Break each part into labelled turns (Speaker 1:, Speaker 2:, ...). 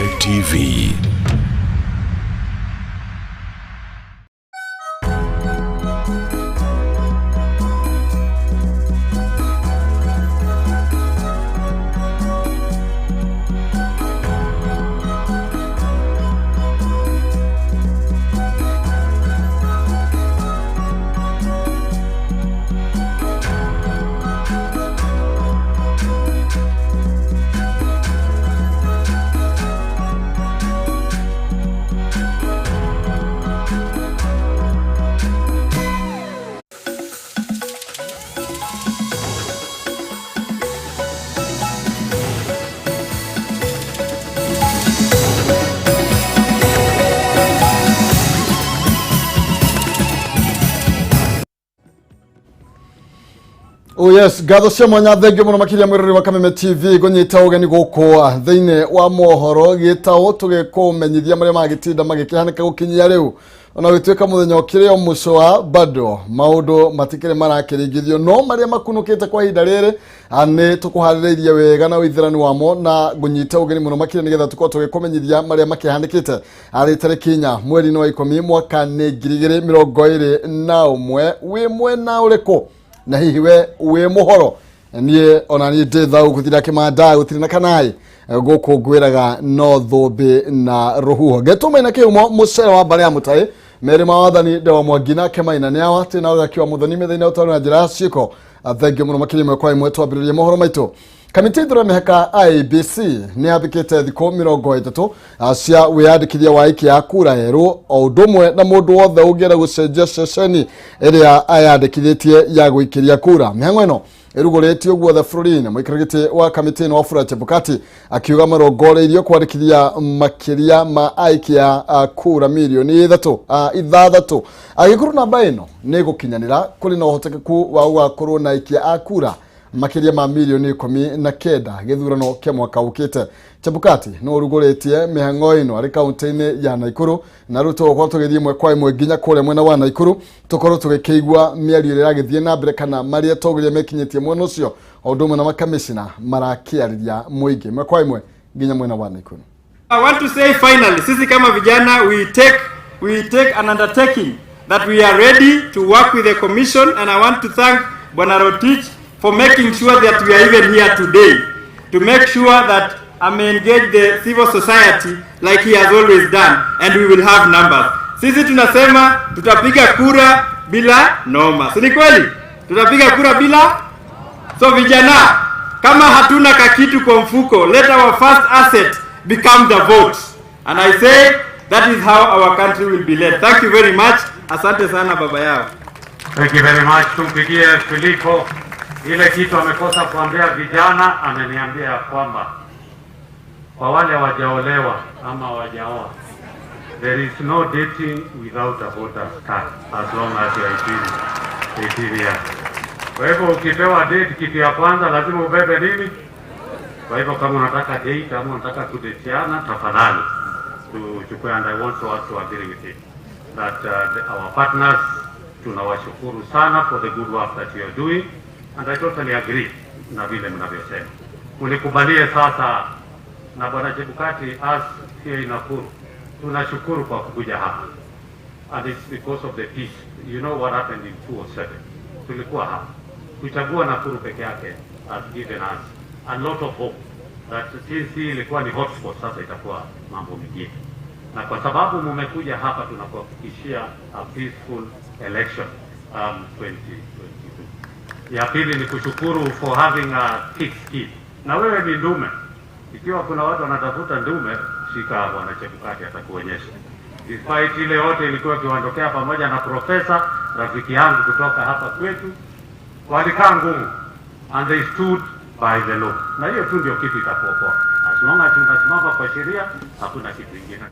Speaker 1: TV.
Speaker 2: Oh yes, ngatho cia mwanya thengio muno makiria mwirori wa Kameme TV ngunyita ugeni guku thiini wa mohoro gitau tugikumenyithia maria magitinda magikihanika gukinyia riu ona gituika muthenya ukiri o mucoa bado maundu matikiri marakiringithio no maria makunukite kwa ihinda riri ni tukuhaririirie wega na withirani wamo na ngunyita ugeni muno makiria nigetha tukorwo tugikumenyithia maria makihanikite ari tariki 4 mweri-inĩ wa 10 mwaka ni 2021 wi mwena uriku na hihi we wi muhoro nie ona nie ndi thau guthira kimanda gutiri na kanai guku ngwiraga no thumbi na ruhuho ngetuma ina kiumo mucere wa mbare ya mutai meri ma wathani ndewa mwangi nake maina nĩ awa twĩna ũgaki wa muthoni metha-inĩ ũtarĩ na njĩra ya ciĩko. Thengio mũno makĩria ĩmwe kwa ĩmwe twambĩrĩrie mohoro maitũ. Kamĩtĩ ya mĩhaka IEBC nĩ yambĩkĩte thikũ 30 cia wĩyandĩkithia wa aikia a kura erũ o ũndũ ũmwe na mũndũ wothe ũngĩenda gũcenjia ceceni ĩrĩa ayandĩkithĩtie ya gũikĩria kura. Mĩhang'o ĩno ĩrugũrĩtio guothe bũrũri-inĩ. Mũikarĩri gĩtĩ wa kamĩtĩ ĩno Wafula Chebukati akiuga marongoreirio kwandĩkithia makĩria ma aikia a kura mirioni 6. Angĩkorwo namba ĩno nĩ ĩgũkinyanĩra kũrĩ na ũhotekeku wa gũgakorwo na aikia a kura makĩria ma mirioni 19 gĩthurano kĩa mwaka ũkĩte. Chebukati no ũrugũrĩtie mĩhang'o ĩno arĩ kaunti-inĩ ya Nakuru na rĩu tũgũkorwo tũgĩthiĩ ĩmwe kwa ĩmwe nginya kũrĩa mwena wa Nakuru tũkorwo tũgĩkĩigua mĩario ĩrĩa ĩragĩthiĩ na mbere kana marĩa atongoria mekinyĩtie mwena ũcio o ũndũ ũmwe na makamĩcina marakĩarĩria mũingĩ ĩmwe kwa ĩmwe nginya mwena wa Nakuru.
Speaker 3: I want to say finally, sisi kama vijana we take an undertaking that we are ready to work with the commission, and I want to thank Bwana Rotich for making sure that we are even here today, to make sure that I may engage the civil society like he has always done, and we will have numbers. Sisi tunasema tutapiga kura bila noma. Si ni kweli? Tutapiga kura bila? So vijana, kama hatuna kakitu kwa mfuko, let our first asset become the vote. And I say that is how our country will be led. Thank you very much. Asante sana baba yao.
Speaker 4: Thank you very much. Tumpigie Filipo. Ile kitu amekosa kuambia vijana, ameniambia kwamba kwa wale wajaolewa ama wajaoa, there is no dating without a voter's card as long as you are 18 years. Kwa hivyo ukipewa date, kitu ya kwanza lazima ubebe nini? Kwa hivyo kama unataka date ama unataka kudetiana, tafadhali tuchukue. And I want to also agree with you that our partners, tunawashukuru sana for the good work that you are doing, and I totally agree na vile mnavyosema. Unikubalie sasa na Bwana Chebukati, as here in Nakuru, tunashukuru kwa kukuja hapa, and it's because of the peace. You know what happened in 2007. Tulikuwa hapa kuchagua Nakuru peke yake has given us a lot of hope that since hii ilikuwa ni hotspot, sasa itakuwa mambo mengine. Na kwa sababu mmekuja hapa, tunakuhakikishia a peaceful election 2022. Ya pili ni kushukuru for having a thick skin. Na wewe ni ndume. Ikiwa kuna watu wanatafuta ndume, shika Bwana Chebukati atakuonyesha. Despite ile yote ilikuwa ikiondokea pamoja na profesa rafiki yangu kutoka hapa kwetu, walikaa ngumu and they stood by the law. Na hiyo tu ndio kitu itakuokoa. As long as unasimama kwa sheria, hakuna kitu kingine.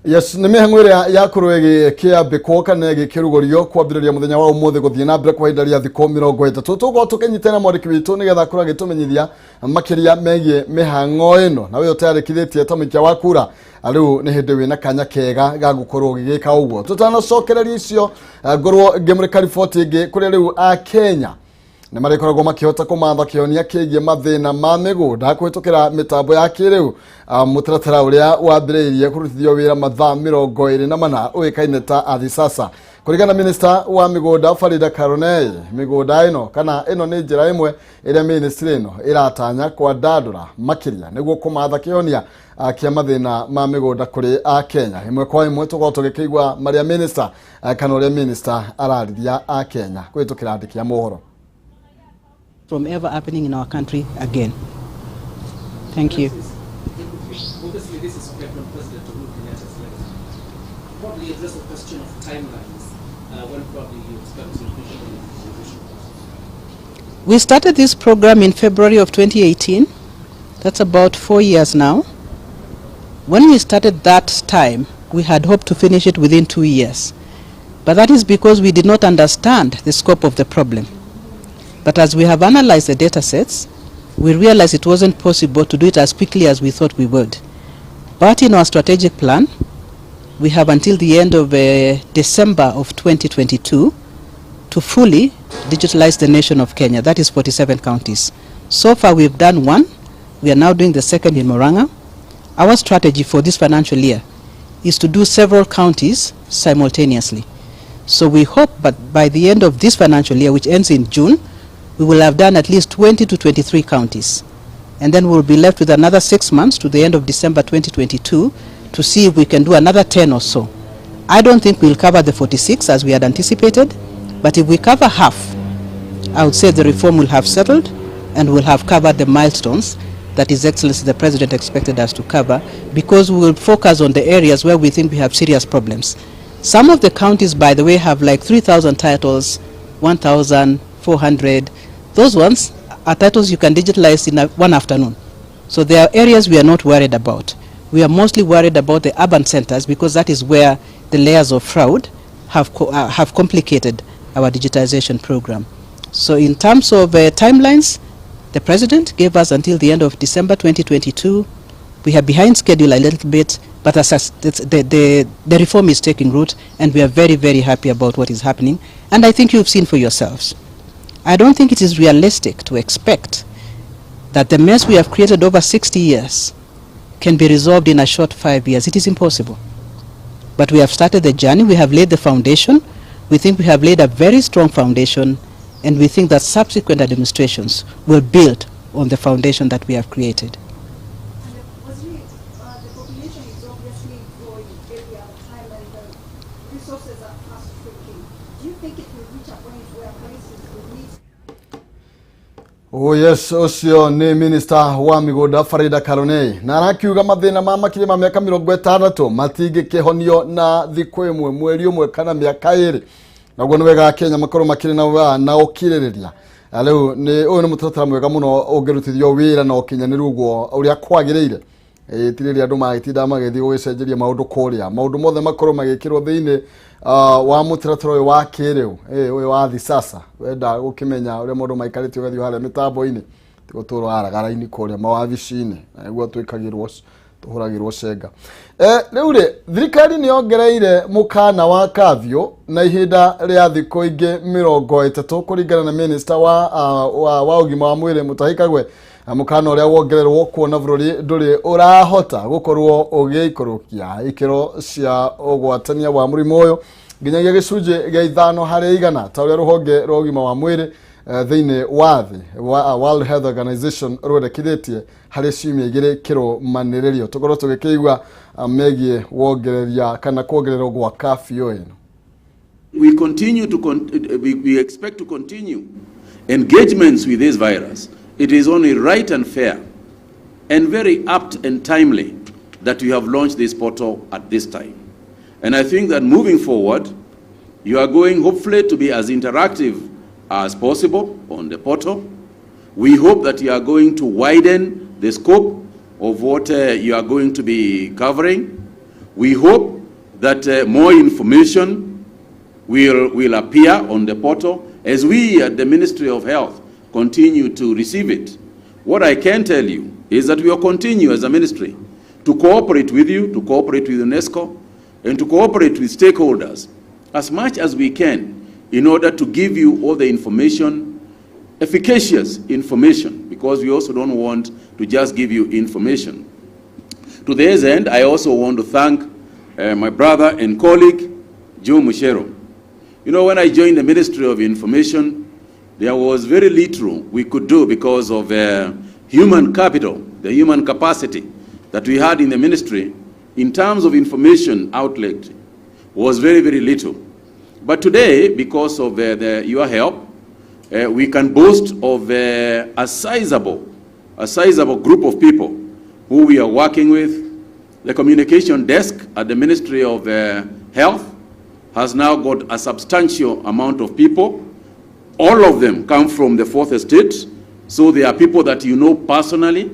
Speaker 2: Yes, nĩ mĩhang'o ĩrĩa yakorwo ĩgĩkĩambĩkwo kana ĩgĩkĩrugũrio kwambĩrĩria mũthenya wa ũmũthĩ gũthiĩ na mbere kwa ihinda rĩa thikũ 30. Tũgũkorwo tũkĩnyitana na mwandĩki witũ nĩgetha akorwo agĩtũmenyithia makĩria megiĩ mĩhang'o ĩno. Na we ũteyandĩkithĩtie ta mũikia wa kura, rĩu nĩ hĩndĩ wĩna kanya kega ga gũkorwo ũgĩgĩka ũguo. Tũtanacokereria icio, ngorwo ngĩmũrĩka riboti ĩngĩ kũrĩa rĩu a Kenya Nĩ marĩkoragwo makĩhota kũmatha kĩhonia kĩgiĩ mathĩna ma mĩgũnda kũhĩtũkĩra mĩtambo ya kĩrĩu. Mũtaratara ũrĩa wambĩrĩirie kũrutithio wĩra mathaa 24 ũĩkaine ta Ardhi Sasa. Kũringana na minista wa mĩgũnda Farida Karonei, mĩgũnda ĩno kana ĩno nĩ njĩra ĩmwe ĩrĩa ministry ĩno ĩratanya kwandandũra makĩria nĩguo kũmatha kĩhonia kĩa mathĩna ma mĩgũnda kũrĩ Akenya. Ĩmwe kwa ĩmwe tũkorwo tũgĩkĩigua marĩa minista kana ũrĩa minista arariria Akenya kũhĩtũkĩra andĩki a mohoro.
Speaker 1: From ever happening in our country again. Thank you.
Speaker 5: Obviously, this is when President Uhuru Kenyatta's left. Probably address the question of timelines, when probably you expect to finish the implementation.
Speaker 1: We started this program in February of 2018. That's about 4 years now. When we started that time, we had hoped to finish it within 2 years. But that is because we did not understand the scope of the problem. But as we have analyzed the data sets, we realized it wasn't possible to do it as quickly as we thought we would. But in our strategic plan, we have until the end of December of 2022 to fully digitalize the nation of Kenya. That is 47 counties. So far we've done one. We are now doing the second in Murang'a. Our strategy for this financial year is to do several counties simultaneously. So we hope but by the end of this financial year, which ends in June, we will have done at least 20 to 23 counties. And then we'll be left with another 6 months to the end of December 2022 to see if we can do another 10 or so. I don't think we'll cover the 46 as we had anticipated, but if we cover half, I would say the reform will have settled and will have covered the milestones that His Excellency the President expected us to cover, because we will focus on the areas where we think we have serious problems. Some of the counties, by the way, have like 3,000 titles, 1,400. Those ones are titles you can digitalize in one afternoon. So there are areas we are not worried about. We are mostly worried about the urban centers because that is where the layers of fraud have complicated our digitization program. So in terms of timelines, the President gave us until the end of December 2022. We are behind schedule a little bit, but as the reform is taking root, and we are very, very happy about what is happening. And I think you've seen for yourselves. I don't think it is realistic to expect that the mess we have created over 60 years can be resolved in a short 5 years. It is impossible. But we have started the journey, we have laid the foundation. We think we have laid a very strong foundation, and we think that subsequent administrations will build on the foundation that we have created.
Speaker 6: And Waziri, the population is obviously growing every other time and the resources are fast shrinking. Do you think it will reach a point where prices will need
Speaker 2: Oh yes, ũcio nĩ minista wa mĩgũnda Farida Karonei na arakiuga mathĩna ma makĩria ma mĩaka 60 matingĩkĩhonio na thikũ ĩmwe, mweri ũmwe kana mĩaka 2. Naguo nĩ wega Kenya makorwo makĩrĩ na ũkirĩrĩria. Na rĩu nĩ ũyũ nĩ mũtaratara mwega mũno ũngĩrutithio wĩra na ũkinyanĩru ũguo ũrĩa kwagĩrĩire. Ti rĩrĩa andũ magĩtinda magĩthiĩ gũgĩcenjeria maũndũ kũrĩa, maũndũ mothe makorwo magĩkĩrwo thĩinĩ wa mũtaratara ũyũ wa kĩrĩu, ũyũ wa Ardhi Sasa. Wenda gũkĩmenya ũrĩa maũndũ maikarĩte ũgathiĩ harĩa mĩtambo-inĩ, ti gũtũrwo haragara-inĩ kũrĩa mawabici-inĩ na nĩguo twĩkagĩrwo tũhũragĩrwo cenga. Rĩu rĩ, thirikari nĩ yongereire mũkana wa kafyu na ihinda rĩa thikũ ingĩ 30 kũringana na minista wa ũgima wa mwĩrĩ Mutahi Kagwe. Na mũkana ũrĩa wongererwo kuona bũrũri ndũrĩ ũrahota gũkorwo ũgĩikũrũkia ikĩro cia ũgwatania wa mũrimũ ũyũ nginyagia 5% ta ũrĩa rũhonge rwa ũgima wa mwĩrĩ thĩinĩ wa thĩ wa World Health Organization rwendekithĩtie harĩ ciumia 2 kĩrũmanĩrĩrio. Tũkorwo tũgĩkĩigua megiĩ wongereria kana kuongererwo gwa kafyu ĩno.
Speaker 7: We continue to con- we expect to continue engagements with this virus. It is only right and fair and very apt and timely that we have launched this portal at this time. And I think that moving forward, you are going hopefully to be as interactive as possible on the portal. We hope that you are going to widen the scope of what you are going to be covering. We hope that more information will appear on the portal as we at the Ministry of Health continue to receive it. What I can tell you is that we will continue as a ministry to cooperate with you, to cooperate with UNESCO, and to cooperate with stakeholders as much as we can in order to give you all the information efficacious information, because we also don't want to just give you information. To this end, I also want to thank my brother and colleague, Joe Mucheru. You know, when I joined the Ministry of Information, there was very little we could do because of human capital, the human capacity that we had in the ministry in terms of information outlet was very, very little. But today, because of your help, we can boast of a sizable group of people who we are working with. The communication desk at the Ministry of Health has now got a substantial amount of people. All of them come from the fourth estate, so they are people that you know personally.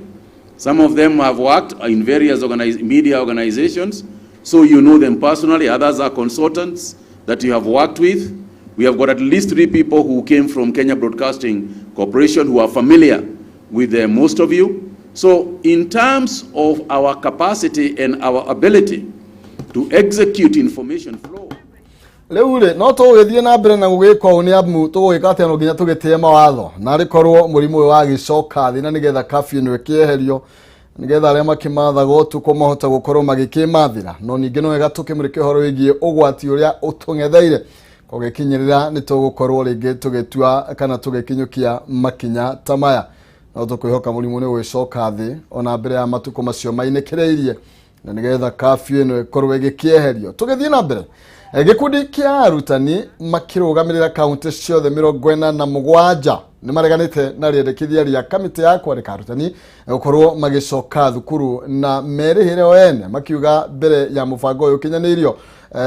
Speaker 7: Some of them have worked in various media organizations, so you know them personally. Others are consultants that you have worked with. We have got at least 3 people who came from Kenya Broadcasting Corporation who are familiar with most of you. So in terms of our capacity and our ability to execute information flow,
Speaker 2: Rĩu rĩ no tũgũgĩthiĩ na mbere na gũgĩka ũũ nĩ amu tũgũgĩka atĩa no nginya tũgĩtĩe mawatho na rĩkorwo mũrimũ ũyũ wagĩcoka thĩ na nĩgetha curfew ĩno ĩkĩeherio nĩgetha arĩa makĩmathaga ũtukũ mahote gũkorwo magĩkĩmathĩra no ningĩ no wega tũkĩmũrĩke ũhoro wĩgiĩ ũgwati ũrĩa ũtũng'etheire kũgĩkinyĩrĩra nĩ tũgũkorwo rĩngĩ tũgĩtua kana tũgĩkinyũkia makinya ta maya no tũkwĩhoka mũrimũ nĩ ũgĩcoka thĩ ona mbere ya matukũ macio mainĩkĩrĩirie na nĩgetha curfew ĩno ĩkorwo ĩgĩkĩeherio. Tũgĩthiĩ na mbere, gĩkundi kĩa arutani makĩrũgamĩrĩra kaunti ciothe 47 nĩ mareganĩte na rĩendekithia rĩa kamĩtĩ ya kwandĩka arutani gũkorwo magĩcoka thukuru na merĩhĩre o ene, makiuga mbere ya mũbango ũyũ ũkinyanĩirio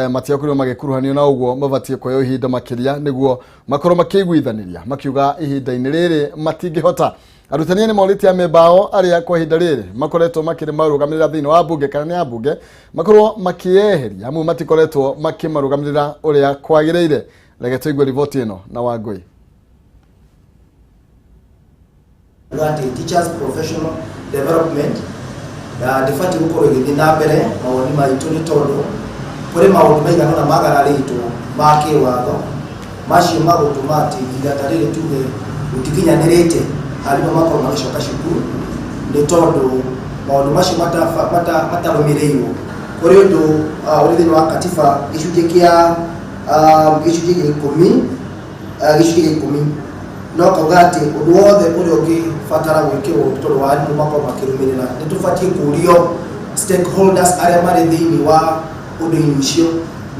Speaker 2: matiakorirwo magĩkuruhanio na ũguo mabatiĩ kuoya ihinda makĩria nĩguo makorwo makĩiguithanĩria, makiuga ihinda-inĩ rĩrĩ matingĩhota. Arutani nĩ morĩtie amemba ao arĩa kwa ihinda rĩrĩ makoretwo makĩrĩ marũgamĩrĩra thĩinĩ wa bunge kana nĩ ambunge makorwo makĩeheria amu matikoretwo makĩmarũgamĩrĩra ũrĩa kwagĩrĩire. Reke tũigue riboti ĩno na Wangũi.
Speaker 8: Atĩ teachers professional development ndĩbatiĩ gũkorwo ĩgĩthiĩ na mbere mawoni maitũ nĩ tondũ kũrĩ maũndũ maigana ũna magararĩtwo ma kĩwatho macio magũtũma atĩ ihinda ta rĩrĩ tuge gũtikinyanĩrĩte arimũ makorwo magĩcoka cukuru nĩ tondũ maũndũ macio matarũmĩrĩirwo. Kũrĩ ũndũ ũrĩ thĩinĩ wa katiba gĩcunjĩ kĩa gĩcunjĩ gĩa ikũmi gĩcunjĩ gĩa ikũmi no kauga atĩ ũndũ wothe ũrĩa ũngĩbatara gwĩkĩrwo tondũ wa arimũ makorwo makĩrũmĩrĩra nĩ tũbatiĩ kũrio stakeholders arĩa marĩ thĩinĩ wa ũndũ-inĩ ũcio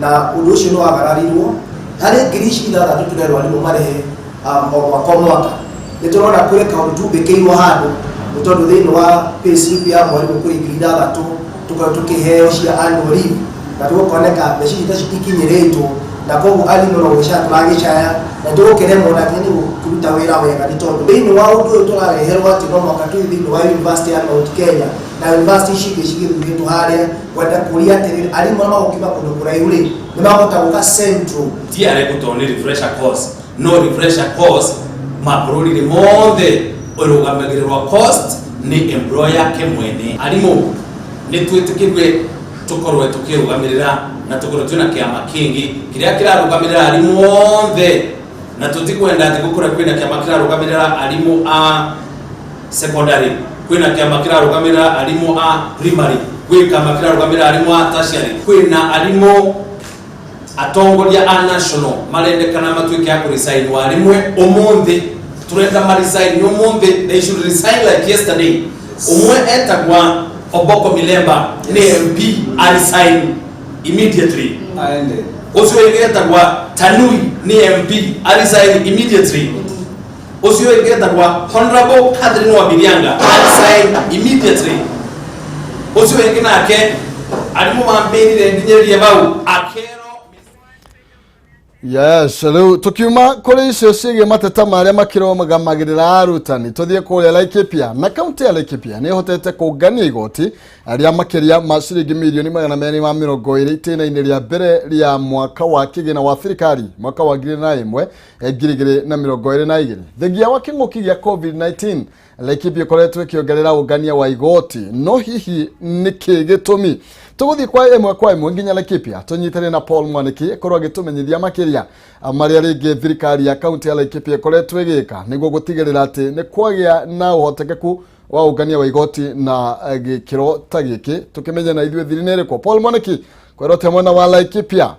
Speaker 8: na ũndũ ũcio nĩ wagararirwo harĩ 6,000 tũrerwo arimũ marĩhe o mwaka o mwaka. Nĩ tũrona kũrĩ kaũndũ tumbĩkĩirwo handũ nĩ tondũ thĩinĩ wa payslip ya mwarimũ kũrĩ 6,000 tũkorwo tũkĩheo cia annual leave na tũgũkoneka mbeca ici tacio ikinyĩrĩtwo na koguo arimũ no gũcaya tũragĩcaya na tũgũkĩremwo na nginya nĩ kũruta wĩra wega nĩ tondũ thĩinĩ wa ũndũ ũyũ tũrareherwo atĩ no mwaka tũthiĩ thĩinĩ wa University ya Mount Kenya na university ici ingĩ cigĩthurĩtwo harĩa kwenda kũria atĩrĩrĩ arimũ arĩa magũkiuma kũndũ kũraihu rĩ nĩ makũhota gũka central
Speaker 9: ti arekũtwo nĩ refresher course no refresher course mabũrũri-inĩ mothe ũrũgamagĩrĩrwo cost nĩ employer ke mwene. Arimũ nĩ twĩtĩkĩrwe tũkorwe tũkĩrũgamĩrĩra na tũkorwe twĩna kĩama kĩngĩ kĩrĩa kĩrarũgamĩrĩra arimũ othe na tũtikwenda atĩ gũkorwo kwĩna kĩama kĩrarũgamĩrĩra arimũ a secondary, kwĩna kĩama kĩrarũgamĩrĩra arimũ a primary, kwĩ kĩama kĩrarũgamĩrĩra arimũ a tertiary, kwĩna arimũ atongoria a national marendekana matuĩke a kũresign wa rĩmwe ũmũthĩ turenda ma resign ũmũthĩ, they should resign like yesterday. Ũmwe etagwa Oboko Milemba nĩ MP a resign immediately. Ũcio ũngĩ etagwa Tanui nĩ MP a resign immediately. Ũcio ũngĩ etagwa Honorable Catherine Wambilianga a resign immediately. Ũcio ũngĩ nake arimũ mambĩrire nginyĩrĩrie bau akero.
Speaker 2: Yes, rĩu tũkiuma kũrĩ icio ciĩgiĩ mateta marĩa makĩrũgamagĩrĩra arutani tũthiĩ kũrĩa Laikipia na kaunti ya Laikipia nĩ ĩhotete kũngania igoti rĩa makĩria ma ciringi mirioni 220 itĩna-inĩ rĩa mbere rĩa mwaka wa kĩgĩna wa thirikari mwaka wa 2022 thengia wa kĩng'ũki gĩa COVID-19. Laikipia ĩkoretwo ĩkĩongerera ũngania wa igoti no hihi nĩkĩ gĩtũmi? Tũgũthiĩ kwa ĩmwe kwa ĩmwe nginya Laikipia tũnyitane na Paul Mwaniki akorwo agĩtũmenyithia makĩria marĩa rĩngĩ thirikari ya kaunti ya Laikipia ĩkoretwo ĩgĩka nĩguo gũtigĩrĩra atĩ nĩ kwagĩa na ũhotekeku wa ũngania wa igoti na gĩkĩro ta gĩkĩ. Tũkĩmenye na ithuĩ thiri nĩ ĩrĩkũ. Paul Mwaniki, kwĩrwo atĩa mwena wa Laikipia?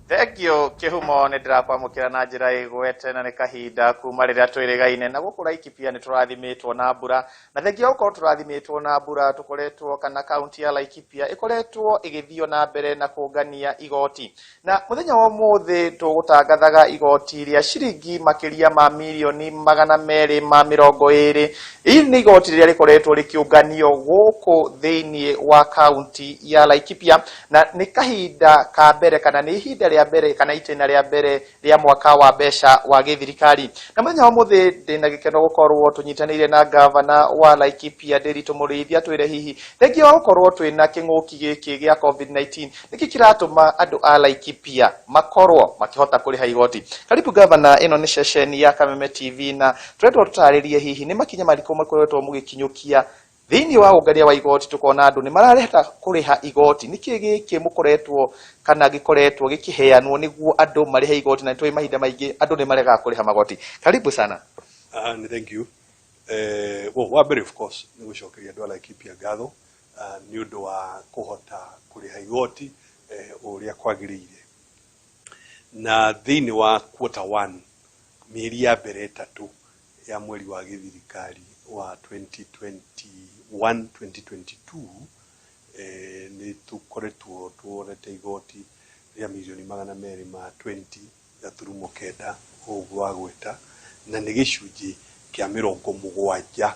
Speaker 10: Thengio Kĩhumo, nĩ ndĩrakwamũkĩra na njĩra ĩgwete na nĩ kahinda kuma rĩrĩa twĩrĩgaine na gũkũ Laikipia nĩ tũrathimĩtwo na mbura, na thengia gũkorwo tũrathimĩtwo na mbura tũkoretwo kana kaunti ya Laikipia ĩkoretwo ĩgĩthio na mbere na kũngania igoti, na mũthenya wa ũmũthĩ tũgũtangathaga igoti rĩa ciringi makĩria ma 220,000,000. Iri nĩ igoti rĩrĩa rĩkoretwo rĩkĩũnganio gũkũ thĩinĩ wa kaunti ya Laikipia, na nĩ kahinda ka mbere kana nĩ ihinda rĩa mbere kana itĩna rĩa mbere rĩa mwaka wa mbeca wa gĩthirikari. Na mũthenya wa ũmũthĩ ndĩna gĩkeno gũkorwo tũnyitanĩire na gavana wa Laikipia Ndiritu Mũrĩithi atwĩre hihi thengia wa gũkorwo twĩna kĩng'ũki gĩkĩ gĩa COVID-19 nĩkĩ kĩratũma andũ a Laikipia makorwo makĩhota kũrĩha igoti. Karibu gavana, ĩno nĩ ceceni ya Kameme TV na tũrendwo tũtarĩrie hihi nĩ makinya marĩkũ makoretwo mũgĩkinyũkia thĩinĩ wa ũngania wa igoti. Tukona andũ nĩ mararehta kũrĩha igoti, nĩkĩ gĩkĩ mũkoretwo kana gĩkoretwo gĩkĩheanwo nĩguo andũ marĩhe igoti, na nĩtũĩ mahinda maingĩ andũ nĩ maregaga kũrĩha magoti? Karibu sana.
Speaker 11: Nĩ thank you. Well, wa mbere of course nĩ gũcokeria andũ a Laikipia ngatho nĩ ũndũ wa kũhota kũrĩha igoti ũrĩa kwagĩrĩire. Na thĩinĩ wa quarter one, mĩeri ya mbere 3 ya mweri wa gĩthirikari wa 2021 2022, nĩ tũkoretwo tuonete igoti rĩa 220.9 million ũguo wagweta, na nĩ gĩcunjĩ kĩa 70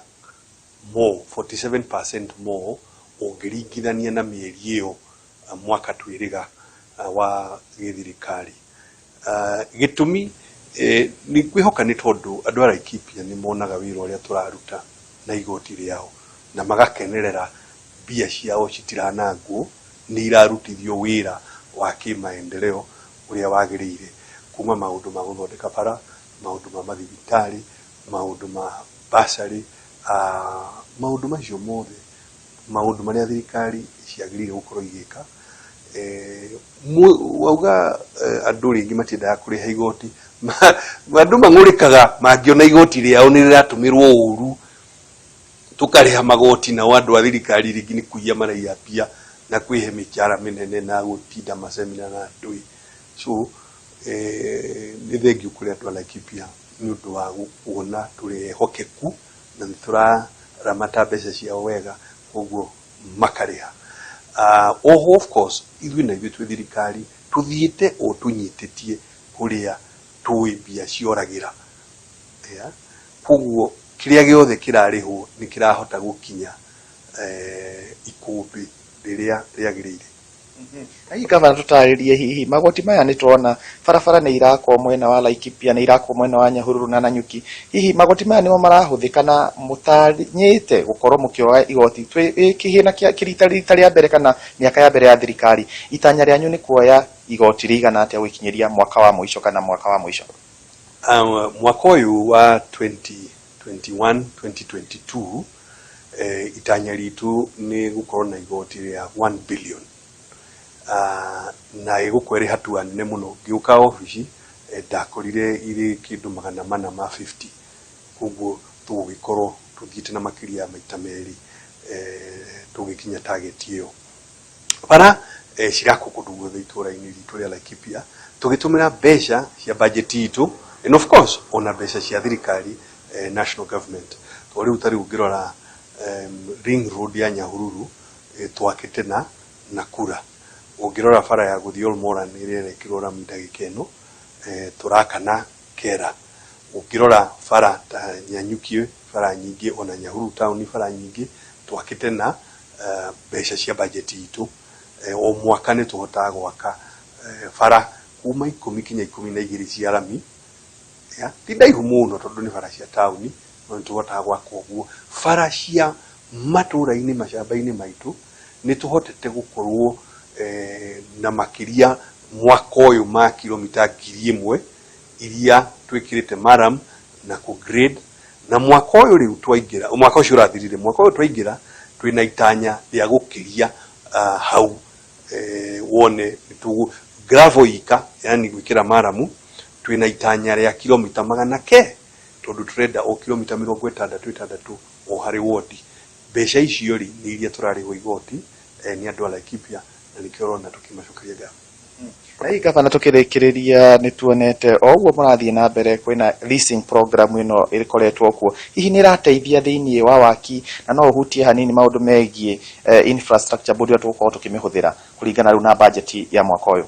Speaker 11: more, 47% more ũngĩringithania na mĩeri ĩyo mwaka twĩrĩga wa gĩthirikari. Gĩtũmi nĩ ngwĩhoka nĩ tondũ andũ a Laikipia nĩ monaga wĩra ũrĩa tũraruta na igoti rĩao na magakenerera mbia ciao citiranangwo, nĩ irarutithio wĩra wa kĩmaendeleo ũrĩa wagĩrĩire, kuma maũndũ ma gũthondeka bara, maũndũ ma mathibitarĩ, maũndũ ma bursary, maũndũ macio mothe, maũndũ marĩa thirikari ciagĩrĩire gũkorwo igĩka. Wauga andũ rĩngĩ matiendaga kũrĩha igoti. Andũ mang'ũrĩkaga mangĩona igoti rĩao nĩ rĩratũmĩrwo ũru. Tũkarĩha magoti nao andũ a thirikari rĩngĩ nĩ kũiya maraiya mbia na kwĩhe mĩcara mĩnene na gũtinda macemina na ndũĩ. So nĩ thengiũ kũrĩ andũ a Laikipia nĩ ũndũ wa kuona tũrĩ ehokeku na nĩ tũraramata mbeca ciao wega, koguo makarĩha. Oho of course ithuĩ na ithuĩ twĩ thirikari tũthiĩte o tũnyitĩtie kũrĩa tũĩ mbia cioragĩra, yeah. Koguo kĩrĩa gĩothe kĩrarĩhwo nĩ kĩrahota gũkinya ikũmbĩ rĩrĩa rĩagĩrĩire.
Speaker 10: Hihi gavana, tũtarĩrie hihi magoti maya, nĩ tuona barabara nĩ irakwo mwena wa Laikipia, nĩ irakwo mwena wa Nyahururu na Nanyuki. Hihi magoti maya nĩmo marahũthĩka na mũtanyĩte gũkorwo mũkĩoya igoti twĩ kĩhĩna kĩa rita rita rĩa mbere kana mĩaka ya mbere ya thirikari? Itanya rĩanyu nĩ kuoya igoti rĩigana atĩa gũkinyĩria mwaka wa mũico kana mwaka wa mũico?
Speaker 11: Mwaka ũyũ wa 2021 2022, itanya ritũ nĩ gũkorwo na igoti rĩa 1 billion, na ĩgũkorwo ĩrĩ hatua nene mũno. Ngĩũka obici ndakorire irĩ kĩndũ 450, koguo tũgũgĩkorwo tũthiĩte na makĩria ya maita merĩ tũgĩkinya target ĩyo. Bara cirakwo kũndũ guothe itũra-inĩ ritũ rĩa Laikipia tũgĩtũmĩra mbeca cia budget itũ and of course ona mbeca cia thirikari, national government. To rĩu ta rĩu ũngĩrora ring road ya Nyahururu, twakĩte na kura. Ũngĩrora bara ya gũthiĩ Olmoran ĩrĩa ĩrekĩrwo rami ndagĩka ĩno, tũraka na kera. Ũngĩrora bara ta Nanyuki, bara nyingĩ, ona Nyahururu town bara nyingĩ twakĩte na mbeca cia budget itũ. O mwaka nĩ tũhotaga gwaka bara kuma 10 kinya 12 cia rami, yeah? Ti ndaihu mũno tondũ nĩ bara cia taũni, no nĩ tũhotaga gwaka ũguo. Bara cia matũra-inĩ, macamba-inĩ maitũ nĩ tũhotete gũkorwo na makĩria mwaka ũyũ ma kilomita 1,000 iria twĩkĩrĩte maram na kũ grade. Na Na mwaka ũyũ rĩu twaingĩra, mwaka ũcio ũrathirire, mwaka ũyũ twaingĩra twĩna itanya rĩa gũkĩria hau wone nĩtũgũ gravel ika, yani gwĩkĩra maramu, twĩna itanya rĩa kilomita magana ke, tondũ tũrenda o kilomita 66 o harĩ wodi. Mbeca icio rĩ nĩ iria tũrarĩhwo igoti nĩ andũ a Laikipia, na nĩkĩo ũrona tũkĩmacokeria ngatho.
Speaker 10: Na hihi gavana, tukĩrĩkĩrĩria, nĩ tuonete o ũguo mũrathiĩ na mbere kwĩna leasing program ĩno ĩkoretwo kuo, hihi nĩ ĩrateithia thĩinĩ wa waki, na no ũhutie hanini maũndũ megiĩ infrastructure board ĩrĩa tũgũkorwo tũkĩmĩhũthĩra kũringana rĩu na budget ya mwaka ũyũ?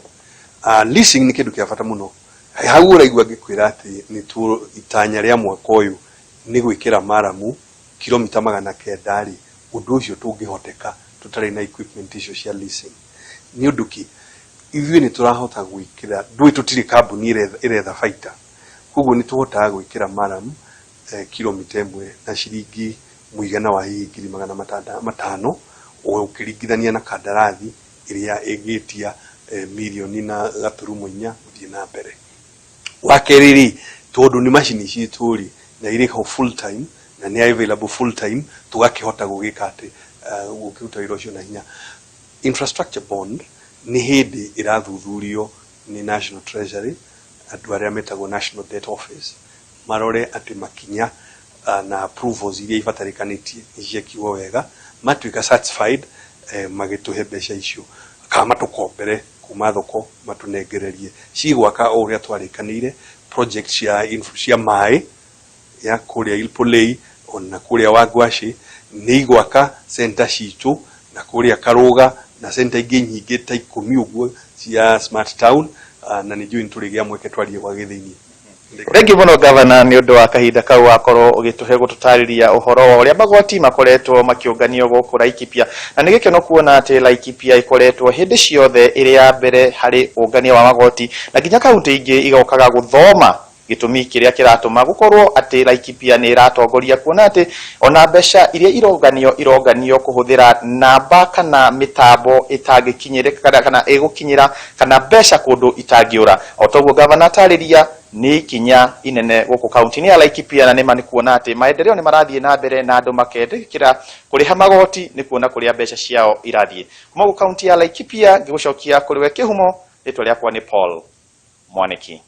Speaker 11: Leasing nĩ kĩndũ kĩa bata mũno. Hau ũraigua ngĩkwĩra atĩ nĩ itanya rĩa mwaka ũyũ nĩ gwĩkĩra maramu kilomita 900 rĩ, ũndũ ũcio tũngĩhoteka tũtarĩ na equipment icio cia leasing. Nĩ ũndũ kĩ ithuĩ nĩ tũrahota gwĩkĩra, ndũĩ tũtirĩ kambuni ĩretha baita, koguo nĩ tũhotaga gwĩkĩra maramu kilomita 1 na ciringi mũigana wa hihi ngiri 500, ũkĩringithania na kandarathi ĩrĩa ĩngĩtia mirioni na gaturumo inya gũthiĩ na mbere. Wa kerĩ rĩ, tondũ nĩ macini citũ rĩ, na irĩ ho full time na nĩ available full time, tũgakĩhota gũgĩka atĩ gũkĩruta wĩra ũcio na hinya. Infrastructure bond nĩ hĩndĩ ĩrathuthurio nĩ National Treasury, andũ arĩa metagwo National Debt Office, marore atĩ makinya na approvals iria ibatarĩkanĩtie nĩ ciekirwo wega, matuĩka satisfied, magĩtũhe mbeca icio kana matũkombere kuma thoko matũnengererie cigwaka o ũrĩa twarĩkanĩire project cia maĩ ya kũrĩa Ilpolei ona kũrĩa Wangwaci, nĩ igwaka center citũ na kũrĩa Karũga na center ingĩ nyingĩ ta 10 ũguo cia smart town, na nĩ njũĩ nĩ tũrĩgĩa mweke twarie gwa gĩthĩinĩ.
Speaker 10: Thengiũ mũno gavana nĩ ũndũ wa kahinda kau wakorwo ũgĩtũhe gũtũtarĩria ũhoro wa ũrĩa magoti makoretwo makĩũnganio gũkũ Laikipia, na nĩ gĩkeno kuona atĩ Laikipia ĩkoretwo hĩndĩ ciothe ĩrĩ ya mbere harĩ ũngania wa magoti, na nginya kaunti ingĩ igokaga gũthoma gĩtũmi kĩrĩa kĩratũma gũkorwo atĩ Laikipia nĩ ĩratongoria, kuona atĩ ona mbeca iria ironganio ironganio kũhũthĩra namba kana mĩtambo ĩtangĩkinyĩrĩka kana ĩgũkinyĩra kana mbeca kũndũ itangĩũra. O toguo gavana atarĩria, nĩ ikinya inene gũkũ kaunti-inĩ ya Laikipia, na nĩma nĩ kuona atĩ maendeleo nĩ marathiĩ na mbere na andũ makendekera kũrĩha magoti nĩ kuona kũrĩa mbeca ciao irathiĩ. Kuma gũkũ kaunti ya Laikipia, ngĩgũcokia kũrĩ we kĩhumo, rĩtwa rĩakwa nĩ Paul Mwaniki.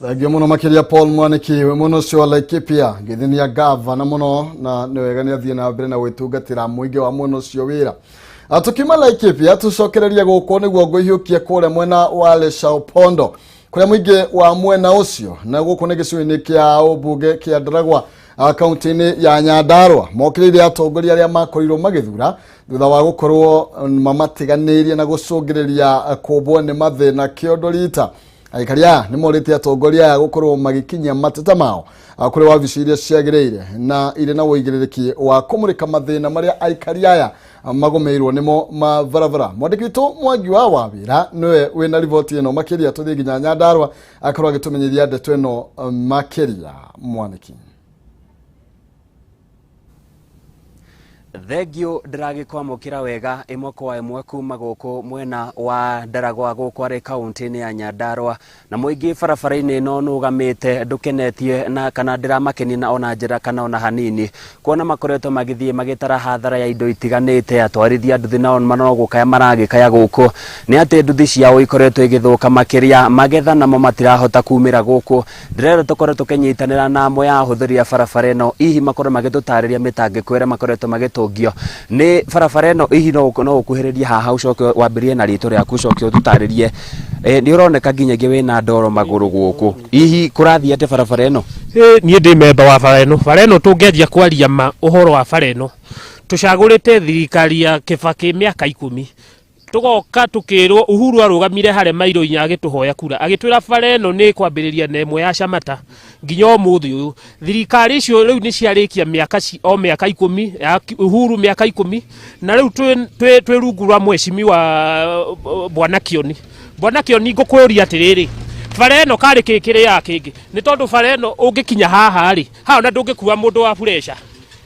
Speaker 2: Thengiũ mũno makĩria Paul Mwaniki wĩ mwena ũcio wa Laikipia, ngĩthĩnia gavana mũno, na nĩ wega nĩ athiĩ na mbere na gwĩtungatĩra mũingĩ wa mwena ũcio wĩra. Tukiuma Laikipia tũcokererie gũkũ nĩguo ngũihiũkie kũrĩa mwena wa Leshapondo, kũrĩa mũingĩ wa mwena ũcio, na gũkũ nĩ gĩcigo-inĩ kĩa ũmbunge kĩa Ndaragwa, kaunti-inĩ ya Nyandarua, mokĩrĩire atongoria arĩa makorirwo magĩthura thutha wa gũkorwo mamatiganĩirie na gũcũngĩrĩria kũmbwo nĩ mathĩna kĩondo rita. Aikari aya nĩ morĩtie atongoria aya gũkorwo magĩkinyia mateta mao kũrĩ wabici iria ciagĩrĩire na irĩ na ũigĩrĩrĩki wa kũmũrĩka mathĩna marĩa aikari aya magũmĩirwo nĩmo ma barabara. Mwandĩki witũ Mwangi wa Wawĩra nĩwe wĩna riboti ĩno makĩria. Tũthiĩ nginya Nyandarua akorwo agĩtũmenyithia ndeto ĩno makĩria. Mwanĩki.
Speaker 12: Thengio, ndĩragĩkwamũkĩra wega ĩmwe kwa ĩmwe kuma gũkũ mwena wa Ndaragwa, gũkũ arĩ kaunti-inĩ ya Nyandarua, na mũingĩ barabara-inĩ ĩno nũgamĩte ndũkenetie na kana ndĩramakenia na ona njĩra kana ona hanini, kuona makoretwo magĩthiĩ magĩtara hathara ya indo itiganĩte. Atwarithia nduthi nao no gũkaya maragĩkaya gũkũ nĩ atĩ nduthi ciao ikoretwo igĩthũka makĩria, magetha namo matirahota kumĩra gũkũ. Ndĩrenda tũkorwo tũkĩnyitanĩra na amwe a ahũthĩri a barabara ĩno, hihi makorwo magĩtũtarĩria mĩtangĩko ĩrĩa makoretwo magĩtũngio nĩ barabara ĩno. Hihi no ũkuhĩrĩrie haha, ũcoke wambĩrĩrie na rĩtwa rĩaku, ũcoke ũtũtarĩrie. Nĩ ũroneka nginyagia wĩna ndoro magũrũ gũkũ, hihi kũrathiĩ atĩa barabara ĩno?
Speaker 13: Niĩ ndĩ memba wa bara ĩno. Bara ĩno, tũngĩanjia kwaria ma ũhoro wa bara ĩno, tũcagũrĩte thirikari ya Kĩbakĩ mĩaka 10, tũgoka tũkĩrwo Uhuru arũgamire harĩa mairo 4 agĩtũhoya kura, agĩtwĩra bara ĩno nĩ kwambĩrĩria na ĩmwe ya Camata nginya ũmũthĩ ũyũ. Thirikari icio rĩu nĩ ciarĩkia mĩaka o mĩaka 10 ya Uhuru, mĩaka 10, na rĩu twĩ rungu rwa mheshimiwa Bwana Kioni. Bwana Kioni, ngũkũria atĩrĩrĩ, bara ĩno karĩ kĩ kĩrĩaga kĩngĩ? Nĩ tondũ bara ĩno ũngĩkinya haha rĩ, haha ona ndũngĩkua mũndũ wa bureca,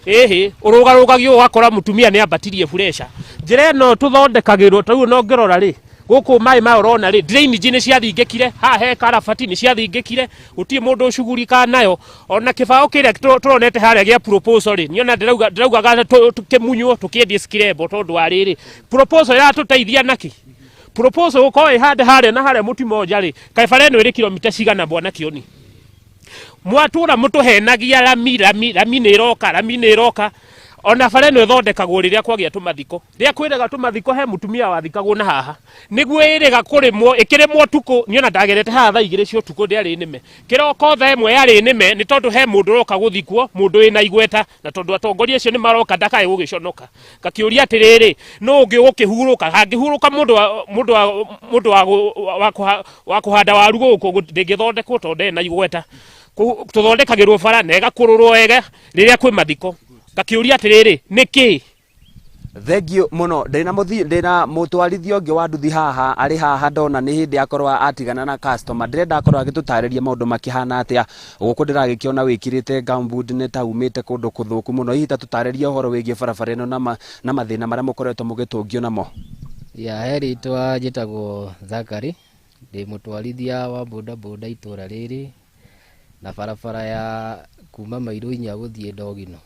Speaker 13: ĩhĩ ũrũgarũgagio ũgakora mũtumia nĩ ambatirie bureca. Njĩra ĩno tũthondekagĩrwo ta rĩu, ona ũngĩrora rĩ, Gũkũ maĩ ma ũrona rĩ, drainage nĩ ciathingĩkire, haha he karabati nĩ ciathingĩkire, gũtirĩ mũndũ ũcugurikaga nayo. Ona kĩbaũ kĩrĩa tũronete harĩa gĩa proposal rĩ, niona ndĩraugaga kĩmunywo tũkĩendie skirembo, tondũ wa rĩrĩ proposal ĩratũteithia nakĩ? Proposal gũkorwo ĩ handũ harĩa na harĩa mũtimoja rĩ, kaĩ bara ĩno ĩrĩ kilomita cigana, bwana Kĩoni? Mwatũra mũtũhenagia rami rami rami nĩ ĩroka, rami nĩ ĩroka. Ona bara ĩno ĩthondekagwo rĩrĩa kwagĩa tũmathiko, rĩrĩa kwĩrĩga tũmathiko, he mũtumia wathikagwo na haha nĩguo ĩrĩga kũrĩmwo, ĩkĩrĩmwo ũtukũ. Niona ndagerete haha thaa 2 cia ũtukũ, ndĩarĩ nĩme kĩroko, thaa 1 yarĩ nĩme, nĩ tondũ he mũndũ ũroka gũthikwo, mũndũ wĩna igweta, na tondũ atongoria acio nĩ maroka ndakae gũgĩconoka. Ngakĩũria atĩrĩrĩ, nũ ũngĩ ũgũkĩhurũka? Hangĩhurũka mũndũ wa mũndũ wa mũndũ wa wa wa kũhanda waru gũkũ, ndĩngĩthondekwo tondũ ndarĩ na igweta. Tũthondekagĩrwo bara na ĩgakũrũrwo wega rĩrĩa kwĩ mathiko. Ngakĩũria atĩrĩrĩ, nĩkĩ?
Speaker 12: Thengiũ mũno. Ndĩna mũthi, ndĩna mũtwarithia ũngĩ wa nduthi haha, arĩ haha, ndona nĩ hĩndĩ akorwo atigana na customer. Ndĩrenda akorwo agĩtũtarĩria maũndũ makĩhana atĩa gũkũ. Ndĩragĩkĩona wĩkĩrĩte gumboot, nĩ ta umĩte kũndũ kũthũku mũno. Hihi ta tũtarĩrie ũhoro wĩgiĩ barabara ĩno na mathĩna marĩa mũkoretwo mũgĩtũngio namo.
Speaker 14: Ya, he rĩtwa njĩtagwo Zakari, ndĩ mũtwarithia wa boda boda itũra rĩrĩ na barabara ya kuma mairo 4 gũthiĩ Ndogino.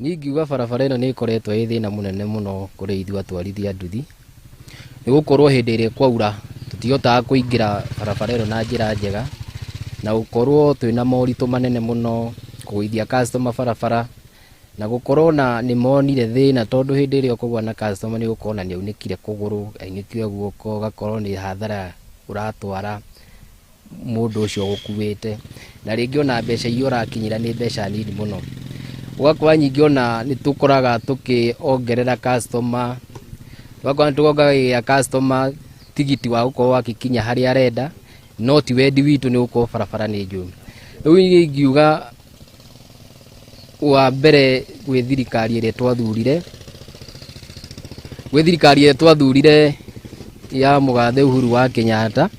Speaker 14: Niĩ ingiuga barabara ĩno nĩ ĩkoretwo ĩ thĩna mũnene mũno kũrĩ ithuĩ atwarithia nduthi, nĩ gũkorwo hĩndĩ ĩrĩa kwaura tũtihotaga kũingĩra barabara ĩno na njĩra njega, na gũkorwo twĩna moritũ manene mũno kũgũithia customer barabara, na gũkorwo na nĩ monire thĩna, tondũ hĩndĩ ĩrĩa ũkũgũa na customer nĩ ũkuona nĩ aunĩkire kũgũrũ, ainĩkire guoko, ũgakorwo nĩ hathara ũratwara mũndũ ũcio ũgũkuĩte, na rĩngĩ ona mbeca iria ũrakinyĩra nĩ mbeca nini mũno. Ũgakora nyingĩ ona nĩ tũkoraga tũkĩongerera customer, ũgakora nĩ tũongagĩrĩra customer tigiti wa gũkorwo akĩkinya harĩa arenda, no ti wendi witũ, nĩ gũkorwo barabara nĩ njũru. Rĩu niĩ ingiuga wa mbere gwĩ thirikari ĩrĩa twathurire, gwĩ thirikari ĩrĩa twathurire ya mũgathe Uhuru wa Kenyatta,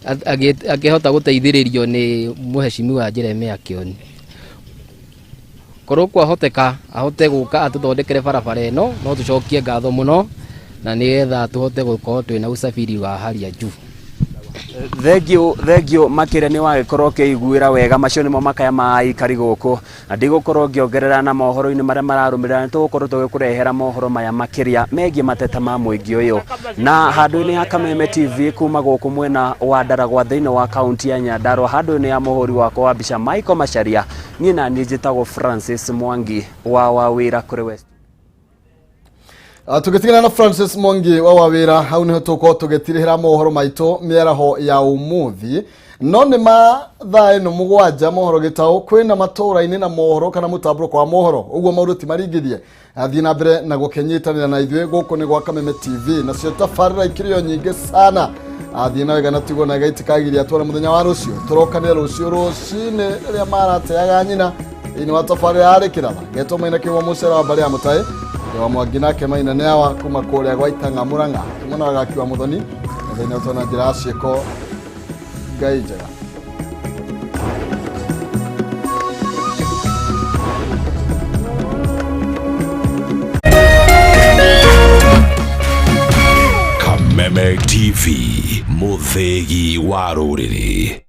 Speaker 14: akĩhota gũteithĩrĩrio nĩ mũheshimiwa Jeremiah Kioni, korwo kwahoteka ahote gũka atũthondekere barabara ĩno, no tũcokie ngatho mũno, na nĩgetha tũhote gũkorwo twĩna usafiri wa hali ya juu.
Speaker 12: Thengiũ, thengiũ makĩria. Nĩ wagĩkorwo ũkĩiguĩra wega, macio nĩmo makaya ma aikari gũkũ, na ndigũkorwo ngĩongerera na mohoro-inĩ marĩa mararũmĩrĩra. Nĩ tũgũkorwo tũgĩkũrehera mohoro maya makĩria megiĩ mateta ma mũingĩ ũyũ na handũ-inĩ ya Kameme TV kuma gũkũ mwena wa Ndaragwa thĩinĩ wa kaunti ya Nyandarua, handũ-inĩ ya mũhũri wakwa wa mbica Michael Macharia. Niĩ na niĩ njĩtagwo Francis Mwangi wa wĩra kũrĩ West.
Speaker 2: Tũgĩtigana na Francis Mwangi wa wawĩra, hau nĩho tũkorwo tũgĩtirĩhĩra mohoro maitũ mĩaraho ya ũmũthĩ. No nĩ ma thaa ĩno 7 mohoro gĩtaũ kwĩna matũũra-inĩ na mohoro kana mũtambũrũko wa mohoro, ũguo maũndũ ti maringithie. Athiĩ na mbere na gũkĩnyitanĩra na ithuĩ, gũkũ nĩ gwa Kameme TV, nacio tabarĩra ikĩrĩ o nyingĩ sana. Athiĩ na wega na tigwo na gaitikagiria tuone mũthenya wa rũciũ. Tũrokanĩre rũciũ rũcinĩ rĩrĩa marateaga nyina thĩinĩ wa tabarĩra ya rĩkĩratha getwo maina kĩgwa mũcere wa mbarĩ ya mũtaĩ wa Mwangi, nake Maina nĩ awa kuma kũrĩa gwa Itang'a Mũrang'a tũmona wagakiwa mũthoni thĩinĩ ũtona njĩra ya ciĩko. Ngai njega.
Speaker 15: Kameme TV, mũthĩgi wa rũrĩrĩ.